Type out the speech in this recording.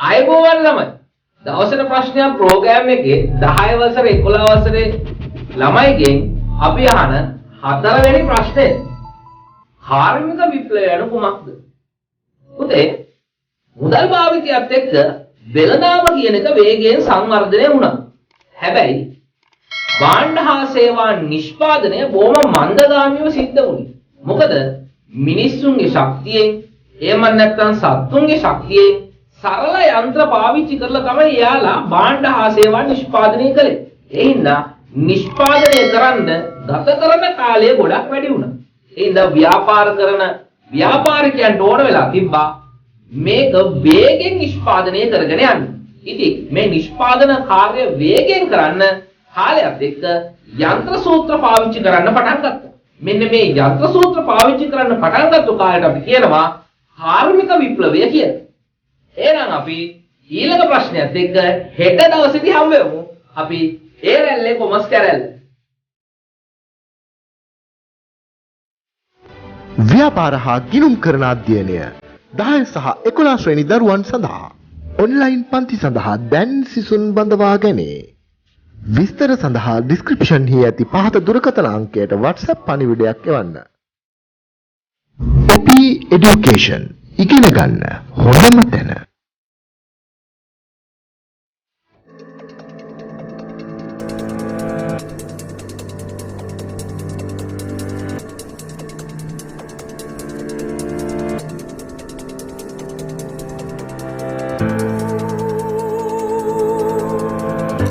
ආයුබෝවන් ළමයි. දවසට ප්‍රශ්නයක් ප්‍රෝග්‍රෑම් එකේ 10 වසරේ 11 වසරේ ළමයිගෙන් අපි අහන හතරවෙනි ප්‍රශ්නය. කාර්මික විප්ලවය යනු කුමක්ද? පුතේ, මුදල් භාවිතයත් එක්ක වෙළඳාම කියන එක වේගයෙන් සංවර්ධනය වුණා. හැබැයි භාණ්ඩ හා සේවා නිෂ්පාදනය බොහොම මන්දගාමීව සිද්ධ වුණේ. මොකද මිනිස්සුන්ගේ ශක්තියෙන්, එහෙම නැත්නම් සත්තුන්ගේ ශක්තියෙන් සරල යන්ත්‍ර පාවිච්චි කරලා තමයි එයාලා භාණ්ඩ හා සේවා නිෂ්පාදනය කළේ. ඒ හින්දා නිෂ්පාදනය කරන්න ගත කරන කාලය ගොඩක් වැඩි වුණා. ඒ හින්දා ව්‍යාපාර කරන ව්‍යාපාරිකයන්ට ඕන වෙලා තිබ්බා මේක වේගෙන් නිෂ්පාදනය කරගෙන යන්න. ඉතින් මේ නිෂ්පාදන කාර්ය වේගෙන් කරන්න කාලයත් එක්ක යන්ත්‍ර සූත්‍ර පාවිච්චි කරන්න පටන් ගත්තා. මෙන්න මේ යන්ත්‍ර සූත්‍ර පාවිච්චි කරන්න පටන් ගත්ත කාලයට අපි කියනවා කාර්මික විප්ලවය කියලා. එහෙනම් අපි ඊළඟ ප්‍රශ්නයත් එක්ක හෙට දවසේදී හම්බ වෙමු. අපි ඒ රැල්ලේ කොමස් කැරැල්ල. ව්‍යාපාර හා ගිණුම් කරන අධ්‍යයනය 10 සහ 11 ශ්‍රේණි දරුවන් සඳහා ඔන්ලයින් පන්ති සඳහා දැන් සිසුන් බඳවා ගැනේ. විස්තර සඳහා ඩිස්ක්‍රිප්ෂන් හි ඇති පහත දුරකථන අංකයට WhatsApp පණිවිඩයක් එවන්න. OP Education, ඉගෙන ගන්න හොඳම තැන.